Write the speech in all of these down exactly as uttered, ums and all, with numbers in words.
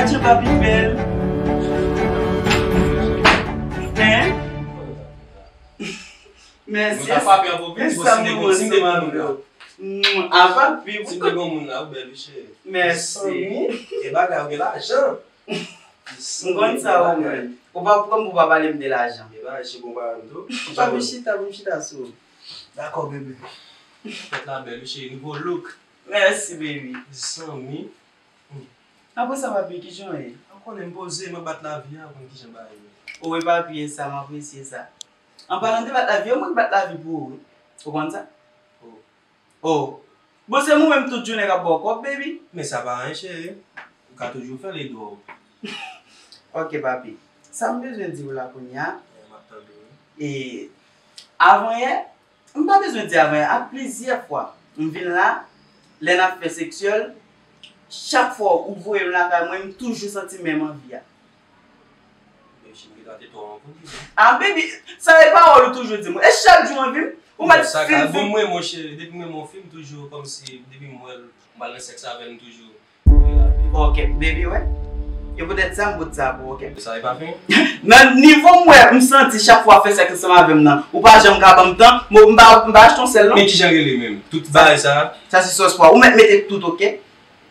Jan papi bèl. Hein? Mèsi. Mwen ta frape an pwofit, bon, si m te gen, si m te gen moun la. Apa pi. Si m te gen moun la, ou bèl, wi, cheri. Mèsi. E bagay, ou gen lajan. M konn sa, ou menm. Ou pa pran pou pa pale m de lajan. E bagay, cheri, bon, pa menm tou. Papi, chita, pou m chita sou ou. Dakò, bebe. Tèt la bèl, wi, cheri, nouvo look. Mèsi, baby. Zanmi. Apre sa, papi, kijan w ye? Ou konnen m poze, mwen bat lavi a, ou konn kijan bagay yo ye. O, wi, papi, e sa, m apresye sa. An palan de bat lavi, e mwen ki bat lavi pou ou, wi. Ou konn sa? O. O. Bon, se mwen menm tout jounen k ap ba w kòb, baby. Men sa pa anyen, cheri. Ou ka toujou fè l ede w. Ok, papi. Sa m bezwen di w la kounye a. E, m ap tande w. E, avanyè, m pa bezwen di avanyè, a plizyè fwa, m vin la, lè n ap fè seksyèl, chak fwa ou voye m lakay mwen, m toujou santi menm anvi a. Baby, m gentan te twò anvi, wi. Ah, baby, sa e pawòl ou toujou di mwen. E chak jou anvi m, ou mèt fin, fin. Bon, sa ka bon, mwen, monchè, depi mwen, mwen fin, m toujou kòmsi, depi m wè l, m pral nan sèks avè l, m toujou. Ok, baby, wè. E poutèt sa, m pot sa pou, ok. Sa e pa fen? Nan nivo m wè, m santi chak fwa w fè sèks ansanm avè m nan, ou pa janm ka ban m tan, m, m pa, m pa achte yon sèl, non. Men kijan rele menm? Tout bagay sa. Sa se sòs pwa. Ou mèt mete tout, ok?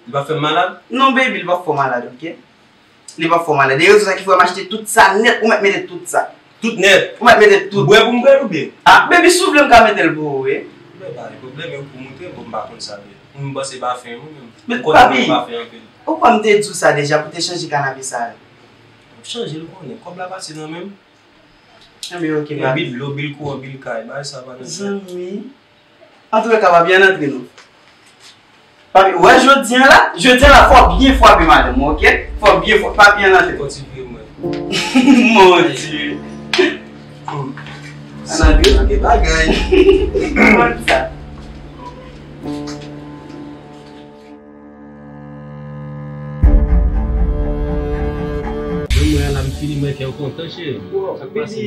Li pa fè m malad? Non, baby, li pa fè w malad, ok? Li pa fè w malad. E rezon sa ki fè m achte tout sa nèt, ou mèt mete tout sa. Tout nèt? Ou mèt mete tout. Bwè pou m bwè l oubyen? Ah, baby, si w vle, m ka mete l pou ou, wi. Men pa gen pwoblèm, e ou pou montre m, bon, m pa konn sa, men m panse pa fen, wi, men m konnen mwen pa fen anpil. Ou kwè m te di w sa deja pou te chanje kanape sa a? M ap chanje l, konnen. Kòb la pase nan men m. Anben, ok, papi. Bil dlo, bil kouran, bil kay, bagay sa pa nan tèt. Zanmi. Antouka, papi, ann antre non. Papi, ou wè jodi a la, jodi a la, fò w byen frape madanm ou, ok? Fò w byen frape, papi, ann antre. Fò ti vye mwen. Mon Dieu. Ann antre. Sa gen bagay. Konn sa. Mwen, mwen, la, m fini, mwen, kè w kontan, cheri. Sa k pase?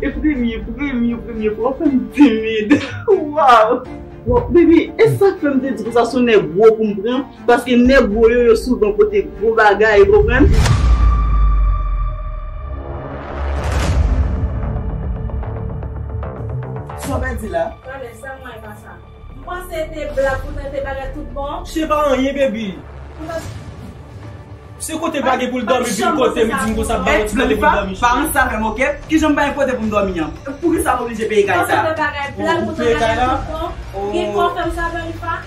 E premye, premye, premye fwa, w fè m timid. Waw! Waw, baby, e sa k fè m te di konsa se yon nègwo pou m pran, paske nègwo yo, yo souvan pote gwo bagay, ou konprann? Sa w pral di la? Talè, sa m wè pa sa. M panse te blag, poutan te bagay tout bon. Se pa anyen, baby. Se kote pa gen pou l dòmi, vin kote m, di m konsa, pa gen kote pou l dòmi. Pa ranse avè m, ok? Kijan m pa gen kote pou m dòmi an? Poukisa m oblije peye kay sa? Ou peye kay la? Gen kò fè m sa, Blanlifa?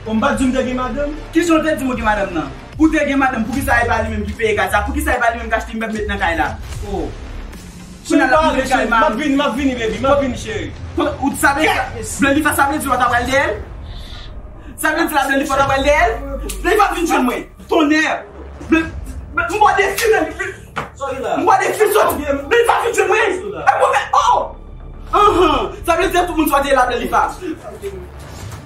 Bon, m pa t di w m te gen madanm? Kijan w te di m ou gen madanm nan? Ou te gen madanm, poukisa e pa li menm ki peye kay sa? Poukisa e pa li menm ki achte mèb met nan kay la? Oh. Kounye a l ap moute kay mari. M ap vini, m ap vini, baby, m ap vini, cheri. Ou sa vle, Blanlifa, sa vle di w ta pral dèyè l? Sa vle di la, Blanlifa, ta pral dèyè l? Blanlifa, vin jwenn mwen. Tonnè! Blan-, Blan-, m ba w defi, Blan-, m ba w defi soti. Blanlifa, vin jwenn mwen. E bon, men, oh! Anhan! Sa vle di tout moun soti la, Blanlifa.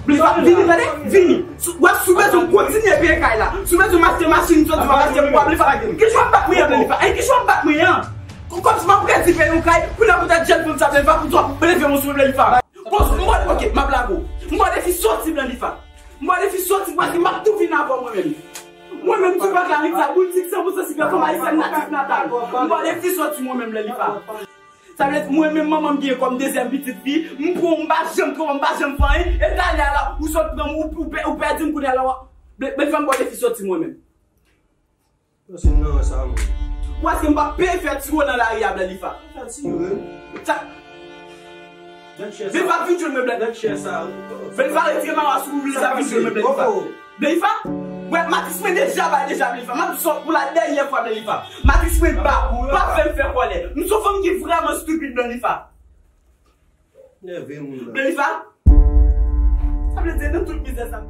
Blanlifa, vini, tande? Vini. Si w, si w bezwen kontinye peye kay la, si w bezwen m achte machin, soti m ap achte pou w, Blanlifa. Kijan w ap bat mwen an, Blanlifa? Ey, kijan w ap bat mwen an? Kòmsi m ap redi peye yon kay, kounye a poutèt jèn fanm sa, Blanlifa, pou w, Blanlifa, vin sou Blanlifa. Bon, m ba w, ok, m ap lage w. M ba w defi soti, Blanlifa. M ba w defi soti, paske m ap tou vin avè w mwen menm. Mwen menm, Tupac la, nèg sa, boutik san pou san sikrè, fanm ayisyèn natif natal. M ba w defi soti mwen menm, Blanlifa. Sa vle di, mwen menm, manman m gen kòm dezyèm pitit fi, m pran w, m pa janm twonpe w, m pa janm fè anyen, e talè a la, ou sot pran m, ou, ou pè-, ou pèdi m kounye a la, w ap, Blan-, Blanlifa, m ba w defi soti mwen menm. Paske m nan rans a mwen. Paske m p ap peye fè tiro nan lari a, Blanlifa. Fè tiro? Sa. Blanlifa, vin jwenn mwen, Blan-, Blanlifa, retire mawa sou ou, Blanlifa, vin jwenn mwen, Blanlifa. Blanlifa, wè, matris mwen deja bay deja, Blanlifa. M ap di sa pou la dènyè fwa, Blanlifa. Matris mwen ba, pa fè m fè kòlè. M se yon fanm ki vrèman stipid, Blanlifa. Nève moun nan. Blanlifa, sa vle di nan tout mizè sa.